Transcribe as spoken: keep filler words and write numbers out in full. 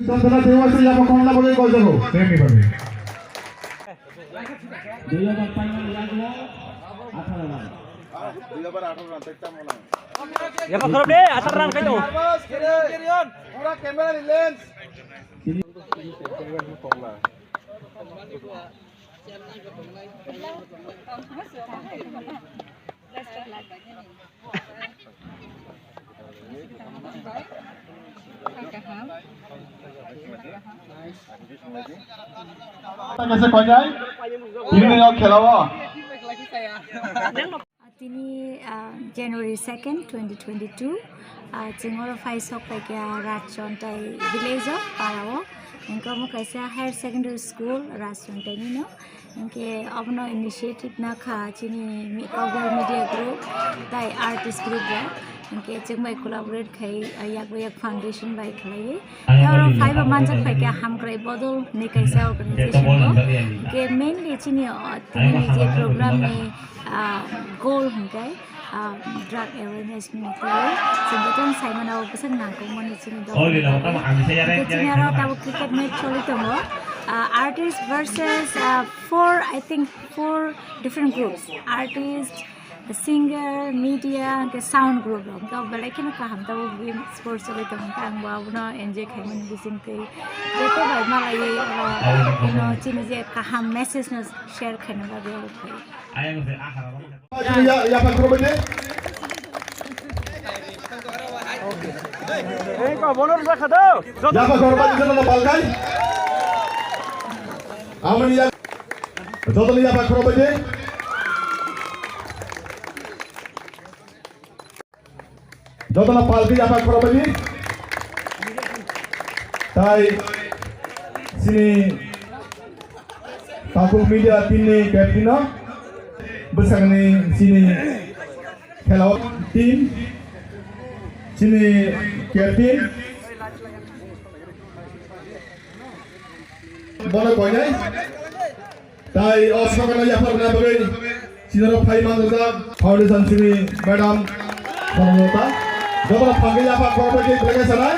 Tongthana teiwasi yapha khorokna bagwi goijago. Tei ni bagwi. Dui over final yago atharo run. Dui over atharo run, tei tamo lang. Yapha khorok de, atharo run kaido. Pura camera ni lens. Tini, ah, January second, twenty twenty-two, ah, chwng oro phai sok paikha Rajchontai village o, para o. Hwnkhe omo kaisa higher secondary school Rajchontai nino. Hwnkhe obono initiative nakha chini mi-, Cowgirl Media Group tai artist group rok. Hwnkhe chwng bai collaborate khai, ah, yak bai yak foundation bai khlaiwi. Tei oro phaiba manjak phaikha Hamkrai Bodol hinwi kaisa organization o. Hwnkhe mainly chini, ah, tini ni je program ni, ah, goal hwnkhe, ah, drug awareness ni twi chwng jotono sai mano bwswk nangkukmani chini dophani bagwi. Hwnkhe chini oro tabuk cricket match choli tongo. Ah, artist versus, ah, four, I think, four different groups. Artist, singer, media, hwnkhe sound group rok. Hwnkhe belai kheno kaham tabuk game sports choli tongo. Hwnkhe ang bo abono enjoy khaimani bisingtwi. Joto bai malaiwi oro, ino chini je kaham message no share khaina bagwi oro phai. Ayang se ahara. Ya, ya, Pak Probaidi. Ei, ko bono rwkha do. Ya, Pak Probaidi, jono no palkai. Amoni ya. Joto ni ya, Pak Probaidi. Jotono palki yapha khorokbaidi. Tai chini Takhuk Media team ni captain no bwsakni chini khela o team chini captain bono koinai. Tai o sokano yapharna bagwi chinaro phai manjak foundation simi madam Sonamlata. Jotono phangwi yapha khorokbai khe belai khe sanai.